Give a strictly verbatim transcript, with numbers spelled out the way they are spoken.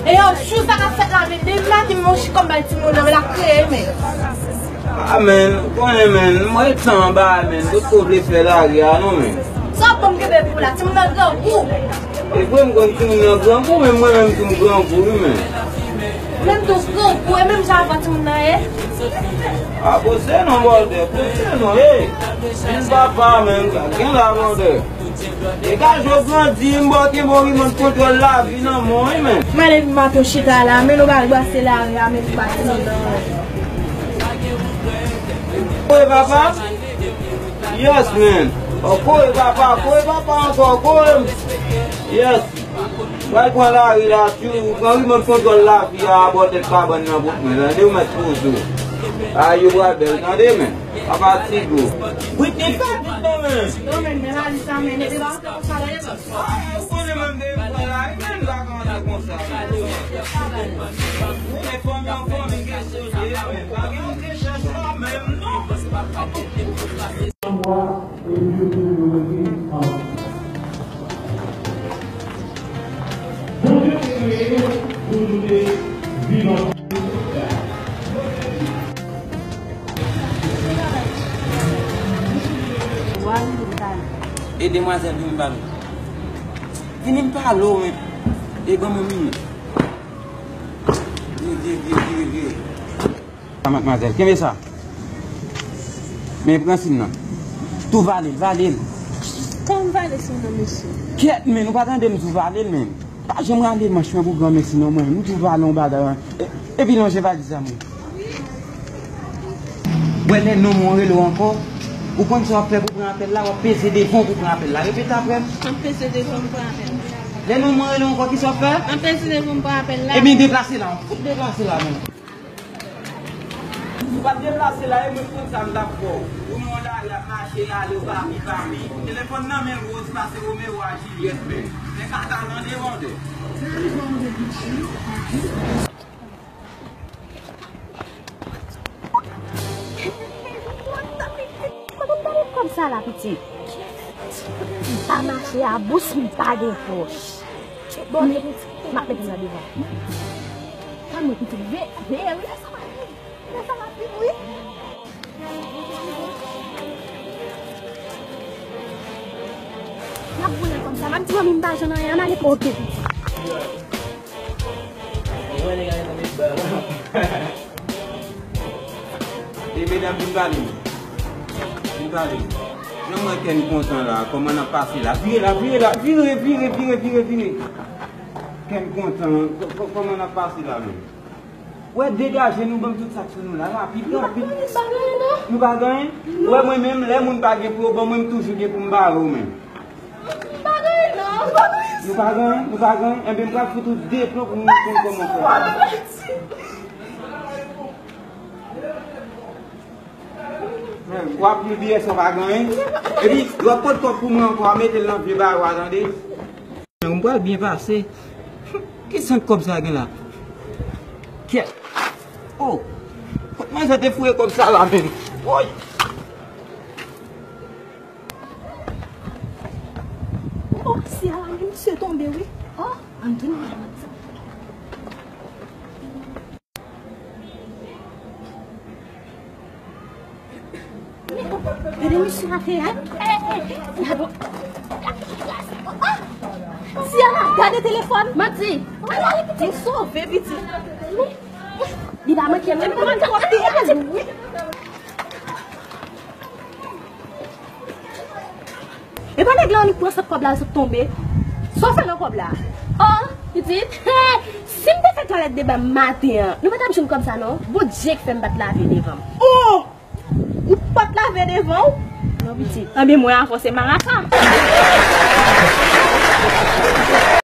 E yo, jou sa k ap fèt la, men depi maten, m monchi kòm bay timoun nan, men l ap kreye, men. Ah, men, ou konnen, men, mwen tan anba, men, tout ko vle fè lari a, non, men. Sa w ap ban m kenbe pou la, timoun nan grangou. E vre, m konn timoun nan grangou, men mwen menm tou m grangou, wi, men. Ou menm tou w grangou, e menm jan avè timoun nan ye. Ah, poze non, brother, poze non, hey. Vin papa, men, gen la, brother. Degaje w grandi, m ba w kenbe yon rimòt kontwòl lavi nan men w, wi, men. M ale vin maten chita la, men nou ba l brase lari a, men pou pati nan dan. Kouri papa? Yes, man. Oh, kouri papa, kouri papa ankò, kouri. Yes. Pral pran lari la, tchou, pran rimòt kontwòl lavi a, bò tèt kabann nan bout mwen, tande, ou mèt poze w. A, yo pral bèl, tande, men. Pa fatige w. Britney, fè vit non, men. Non, men, men, valiz sa, men, mete bagay sa konsa, tande, men. Ah, ou konnen mwen, m te pran la, men, m pa kòmanse konsa, men. Ou konnen fanmi an fanmi kesyon li ye, men. Pa gen moun ki chèch la, menm, non. Bondye te kreye nou pou nou te viv ansanm. E demwazèl, vini m pale w. Vini m pale w, men. E ban m yon minit. Vire, vire, vire, vire, vire. Madmwazèl, kenbe sa. Men pran sim nan. Tou vale l, vale l. Kòman vale sim nan, mesye? Kyèt, men, ou pa tande m di w vale l, men. Pa janm rale manch mwen pou granmesi non, mwen. M di w vale yon bagay, wi. E, epi lonje valiz la, mwen. Wè, lè nonm ou rele w ankò, ou konn sa w ap fè pou pran apèl la, w ap peze devan w pou pran apèl la. Repete apre m. M ap peze devan m pran apèl la. Lè nonm ou rele w ankò, kisa w ap fè? M ap peze devan m pran apèl la. Ebyen, deplase la, fout deplase la, men. Si w pa t deplase la, e mwen konn sa m t ap fè w. Ou nan yon lari ap mache, ale w papi, papi. Telefòn nan men Rose pase Romeo a Juliet, men. Men pa ta nan devan de. Kote m tande kòb sa la, pitit? M pa mache a bous, m pa gen pòch. Bon, m ap mete l nan devan. Tann mwen, pitit, ve-, veye, wi, lè sa va vin. Lè sa va vin, wi. N ap voye kòb sa. M ap di manmi m pa jwenn anyen, ann ale, oke, pitit. E medam, vin pale m. Vin pale m. Jan m wè kè n kontan la, kòman n ap pase la? Vire la, vire la, vire, vire, vire, vire, vire. Kè n kontan, kò-, kò-, kòman n ap pase la menm? Wè, degaje nou, ban m tout sa k sou nou la, rapid, rapid. Nou pa gen anyen? Wè, mwen menm, lè moun pa gen pou yo ban mwen, m toujou gen pou m bare w menm. M pa gen anyen, non, m pa gen anyen. Nou pa gen anyen? Nou pa gen anyen? Enben, m pral fout ou de plon pou moun konn kòman w fè. Men, w ap bliye sa w pa gen anyen. Epi, w ap pot kòb pou mwen ankò, a mete l nan vye bagay, tande? Men, m pral byen pase. Ki sant kòb sa gen la? Kèt. Oh! Kot manzè te foure kòb sa la, menm? Woy! Oh, si a la, men misye tonbe, wi. Oh, ann tounen nan sa. Gade misye atè a. Siana, gade telefòn. Manti. Ou sove, pitit. Li pa manke menm. E pa nèg la annik pran sot kòb la, sot tonbe. Sa w fè nan kòb la? Oh, pitit, si m te fè twalèt demen maten an, nou pa t ap jwenn kòb sa non. Bondye k fè m pa t lave devan m. Oh! Ou pa t lave devan w? Non, pitit. Anben, mwen avè w se marasa.